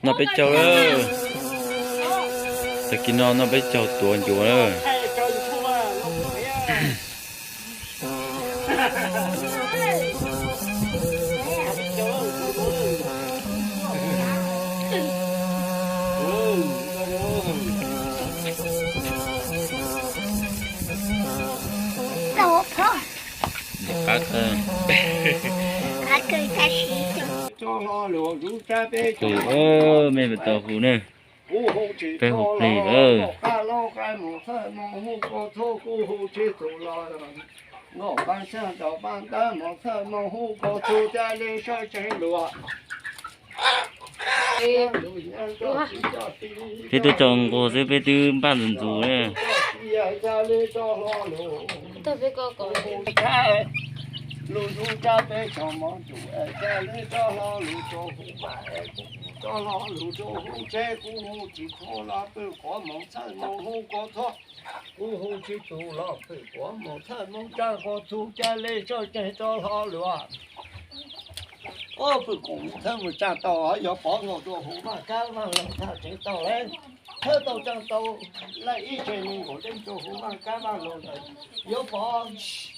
Noj peb caug lawm. Tag kis no noj peb caug tuav ncuav lawm. Qab kawg. Mej puas tau hu ne? Peb hu plig lawm. Peb twb tsaus nqua xwb peb twb npaj ntxuav ntxuav ne. Kuv hu tsis tus los pw quav mus txhawj moo tsa quas txug ca le soj tseg rau hlo lawm. Pw koom txhawj mus tsa tau, yuav pov nkaus rua huv vaj kab vaj loog thaj tseev tau le. Thawj tau tsa tau, laij ib tse neeg nkaus dej rua huv vaj kab vaj loog lawm. Yuav pov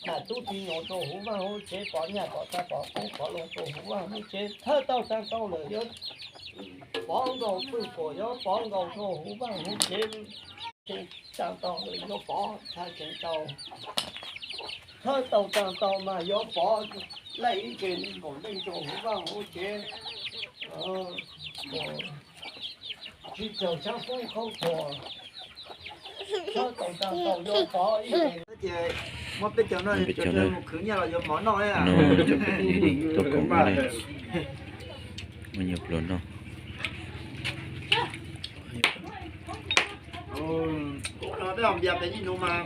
nam tub txi nyuas rua huv vaj huv tsev, pov nyaj pov tag pov qoob pov loo rua huv vaj huv tsev. Thawj tau tsa tau lawm yuav pov nkaus pw koom, yuav pov nkaus rua huv vaj huv tsev. Tsa tau lawm yuav pov thaj tseev tau. Thawj tau tsa tau mas yuav pov laij ib tse neeg nkaus dej rua huv vaj huv tsev. Tsis txaus sab foob khaub thuas. Thawj tau tsa tau yuav pov ib tse. Muab peb caug no mus khwv nyiaj los yuav mov noj. Tuaj koom no, muaj nyiaj pluag noj. Kuv no peb hom npias pem ib nus mas,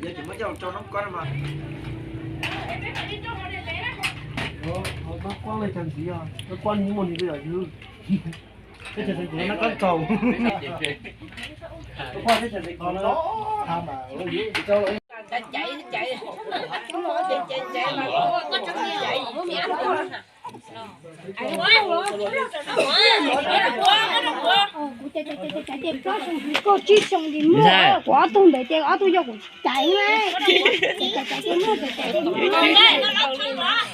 yog tseem muab coj los rau noob kob no mas. Noob kob li cas ntxiv, noob kob ni muaj ni yog ywg. Teb chaws Xeev Khuv noob kob tsaus. Kuv caiv caiv caiv caiv caiv plaub xyoo, kuv tsib xyoo li muaj, kuv ob tug ntawd ces ob tug yog kuv caiv na. Caiv caiv caiv caiv muaj caiv caiv caiv muaj.